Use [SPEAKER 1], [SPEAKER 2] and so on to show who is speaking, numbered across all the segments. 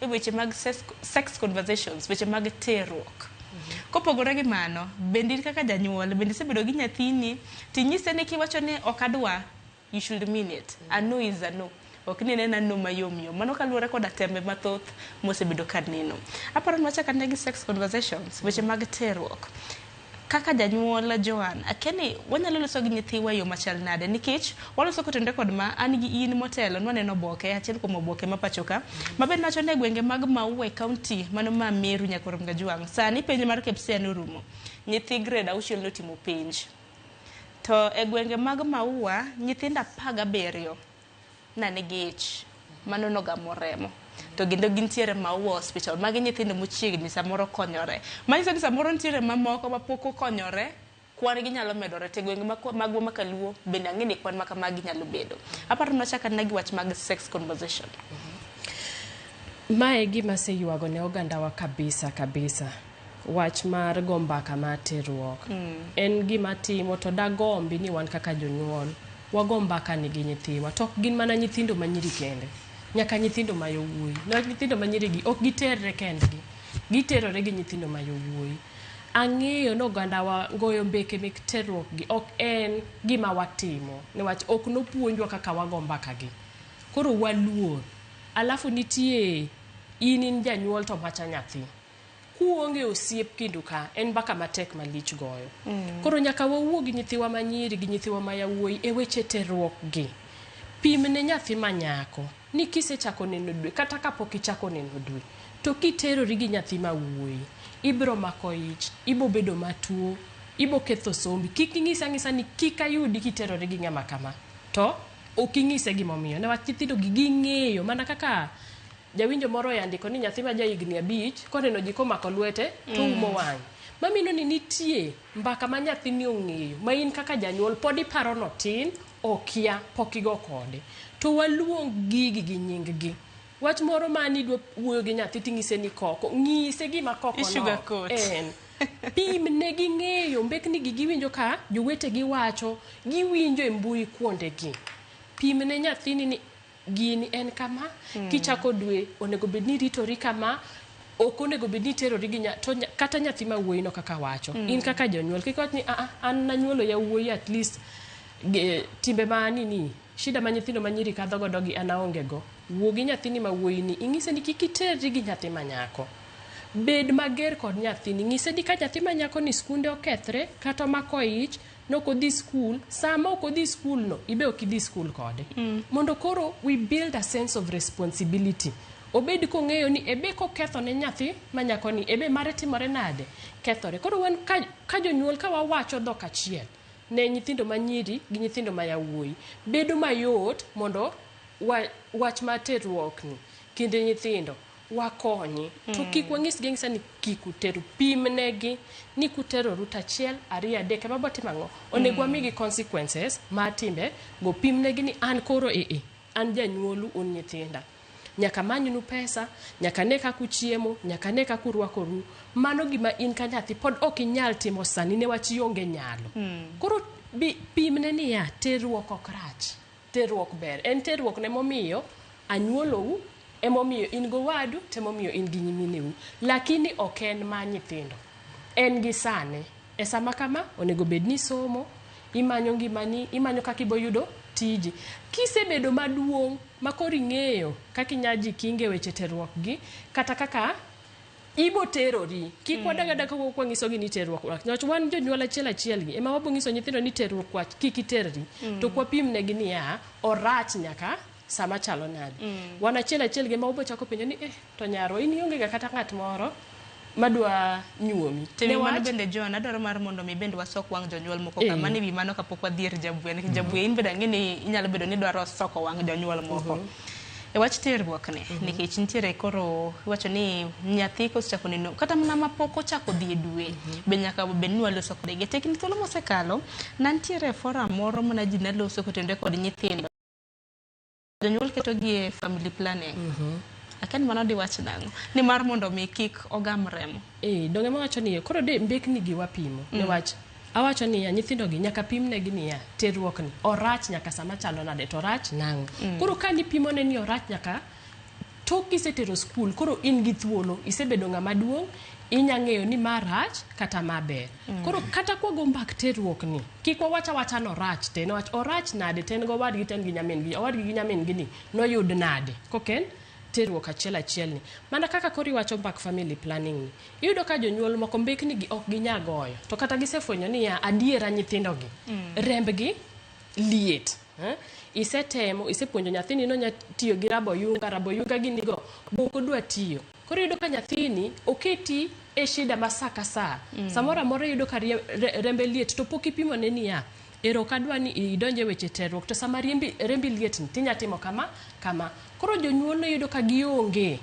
[SPEAKER 1] e weche mag sex conversations, weche mag terruok. Kopogore gi mano, bende in kaka janyuol, bende isebedo gi nyathini tinyise ni kiwacho ni ok adwa, you should mean it. A no is a no. Ok ni en a no mayom yom. Mano kaluwore koda tembe mathoth mosebedo ka neno. Aparo ni wachak ane gi sex conversations, weche mag terruok. Kaka janyuol Joan, akia ni wanyalo loso gi nyithiwa e yo machal nade nikech waloso kotenore kod ma an gi in motelo nwaneno oboke, achiel kuom oboke ma pacho ka, ma bende wacho ni e gwenge mag Maua e kaunti mano ma Meru nyaka Kajwang', sani penj mar KPSEA norumo. Nyithi grade auchiel notimo penj. To e gwenge mag Maua, nyithindo 17 na nigi ich mano nogamo remo to kendo gintiere Maua Hospital. Magi nyithindo mochiegni samoro konyore. Manyiso ni samoro nitiere mamoko mapok okonyore, kwan gi nyalo medore. To e gwenge magwa ma kaluo bende ang'e ni kwan makamagi nyalo bedo. Aparo ni wachak anena gi wach mag sex conversation.
[SPEAKER 2] Mae e gima aseywago ne ogandawa kabisa kabisa. Wach mar go mbaka mar terruok. En gima timo to dagombi ni wan kaka jonyuol wago mbaka ni gi nyithiwa. To ok gin mana nyithindo manyiri kende. Nyaka nyithindo ma yowuoyi. Niwach nyithindo manyiri gi ok giterre kendgi. Giterore gi nyithindo ma yowuoyi. Ang'eyo ni ogandawa goyo mbeke mek terruok gi ok en gima watimo. Niwach ok nopuonjwa kaka wago mbaka gi. Koro waluor. Alafu nitie in in janyuol to macha nyathi. Kuonge osiep kindu ka, en mbaka matek malich goyo. Koro nyaka wawuo gi nyithiwa manyiri gi nyithiwa ma yawuoyi e weche terruok gi. Pim ne nyathi ma nyako ni kisechako neno dwe kata kapok ichako neno dwe to kiterori gi nyathi ma wuoyi ibro mako ich, ibo bedo matuo, ibo ketho sombi. Kik ing'ise ang'isa ni kik ayudi kiterori gi ng'ama kama. To ok ing'ise gimomiyo. Newach nyithindo gi ging'eyo mana kaka jawinjo moro oandiko ni nyathi ma jahigni 5 koneno ji komako lwete to umo wang'e. Mamino ni nitie mbaka ma nyathini ong'eyo ma in kaka janyuol pod iparo notin, okia, pok igo kode. To waluong gigi gi nying gi. Wach moro ma nidwa wuoyo gi nyathi ting'ise ni koko, ng'ise gima koko no en. Pim ne ging'eyo mbekni gi giwinjo ka jowetegi wacho, giwinjo e mbui kuonde gi. Pim ne nyathini ni gini en kama, kichako dwe onego bed ni iritori kama, ok onego bed ni iterori gi to kata nyathi ma wuoyi no kaka wacho. In kaka janyuol kik wach ni a an nanyuolo yawuoyi at least timbe ma nini shida ma nyithindo ma nyiri kadho godo gi an aonge go. Wuo gi nyathini ma wuoyi ni ing'ise ni kik iterri gi nyathi ma nyako. Bed mager kod nyathini, ng'ise ni ka nyathi ma nyako ni skunde okethre kata omako ich nok odhi skul, sama ok odhi skul no ibe ok idhi skul kode. Mondo koro we build a sense of responsibility. Obed kong'eyo ni ebe koketho ne nyathi ma nyako ni ebe mare timore nade? Kethore. Koro wan ka jonyuol ka wawacho dhok achiel ne nyithindo ma nyiri gi nyithindo ma yawuoyi, bedo mayot mondo wach mar terruok ni kinde nyithindo wakonyi. To kik wanyisgi ang'isa ni kik uteru, pim negi ni kuteroru to 1, 2, 3 ema botimo ang'o? Onego wamigi consequences mar timbe go. Pim negi ni an koro an janyuolu un nyithinda. Nyaka manynu pesa, nyaka ne kaka uchiemo, nyaka ne kaka urwakoru. Mano gima in ka nyathi pod ok inyal timo sani newach ionge nyalo. Koro pimne niya, terruok ok rach. Terruok ber. En terruok ne momiyo anyuolou, emomiyo in gowadu, to emomiyo in gi nyimineu. Lakini ok en ma nyithindo. En gi sane. E sama kama, onego bed ni somo, imanyo ngimani, imanyo kaka ibo yudo tiji. Kisebedo maduong' ma koro ing'eyo kaka inya jikinge weche terruok gi, kata kaka ibo terori. Kik wadag adaga ka wang'isogi ni terruok wach. Niwach wan jonyuol achiel achiel gi ema wabo nyiso nyithindo ni terruok wach kik iterri. To ok wapim negi niya, orach nyaka sama chalo nade. Wan achiel achiel gi ema wabo chako penjo ni to nyarwa in ionge ga kata ng'at moro madwa nyuomi.
[SPEAKER 1] To ewi mano bende John, adwaro mar mondo mi bende wasok wang' jonyuol moko ka. Mano ewi mano kapok wadhi ir Jabwe. Nikech Jabwe in bende ang'e ni inyalo bedo ni idwaro soko wang' jonyuol moko. E wach terruok ni, nikech nitiere koro iwacho ni nyathi kosechako neno kata mana mapok ochako dhi e dwe, be nyaka bed ni waloso kodgi. Tekni thuolo mosekalo, nantiere e forum moro mana ji ne loso kotenore kod nyithindo. Jonyuol keto gi e family planning. Akia ni mano diwach nang'o? Ni mar mondo mi kik ogam remo.
[SPEAKER 2] Donge mawacho ni koro de mbekni gi wapimo. Niwach awacho niya nyithindo gi nyaka pim negi niya terruok ni orach nyaka sama chalo nade to orach nang'o. Koro ka nipimo ne ni orach nyaka Tok kisetero skul, koro in gi thuolo, isebedo ng'ama duong', inya ng'eyo ni ma rach kata ma ber. Koro kata kwago mbak terruok ni, kik wawach awacha ni orach te, niwach orach nade to en gi owadgi to en gi nyamin gi, owadgi gi nyamin gi ni noyud nade koken terruok achiel achiel ni. Mana kaka koro iwacho mbak family planning ni, iyudo ka jonyuol moko mbekni gi ok ginya goyo, to kata gisefwenyo niya adiera nyithindo gi, rembgi liet. Isetemo, isepuonjo nyathini nonya tiyo gi raboyunga, raboyunga gini go, be ok odwa tiyo. Koro iyudo ka nyathini oketi e shida ma sa ka sa. Samoro amora iyudo ka rembe liet to pok ipimone niya, ero ok adwa ni idonj e weche terruok to sama rembi liet ni tinya timo kama, kama. Koro jonyuol iyudo ka gionge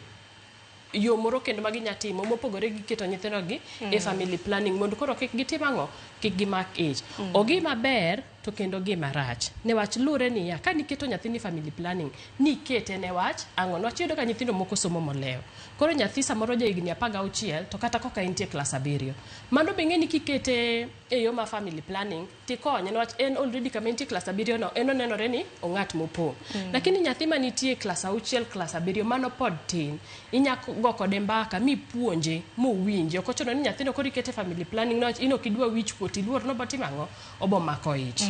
[SPEAKER 2] yo moro kendo ma ginya timo mopogore gi keto nyithindo gi e family planning mondo koro kik gitim ang'o, kik gimak ich. Ogima ber to kendo gima rach. Newach lure niya, ka niketo nyathini family planning, nikete newach ang'o? Niwach iyudo ka nyithindo moko somo molewo. Koro nyathi samoro ja higni 16 to kata koka entie klas 7. Mano be ing'e ni kikete e yo ma family planning tikonye niwach en already kama entie klas 7 no, en onenore ni ong'at mopong'. Lakini nyathi manitie klas 6, klas 7 mano pod tin. Inya go kode mbaka mipuonje mowinji. Ok ochuno ni nyathino koro ikete family planning niwach in ok idwa wich kuot iluor ni obotimo ang'o? Obo mako ich.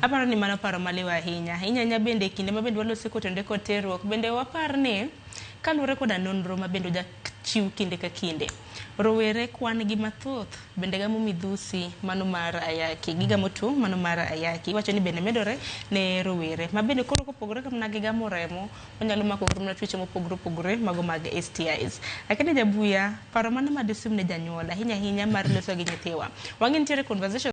[SPEAKER 1] Aparo ni mano paro maliw ahinya. Ahinya ahinya bende e kinde ma bende walose kotenore kod terruok, bende wapar ni kaluwore koda nonro ma bende ojachiw kinde ka kinde, rowere kwan gi mathoth bende gamo midhusi mano mar ayaki, gigamo tuo mano mar ayaki. Iwacho ni bende medore ne rowere ma bende koro kopogore mana gi gamo remo, onyalo mako kata mana tuoche mopogore opogore mago mag STIs. Lakini Jabuya, paro mane madisim ne janyuol ahinya ahinya mar loso gi nyithiwa? Wang'e nitiere conversation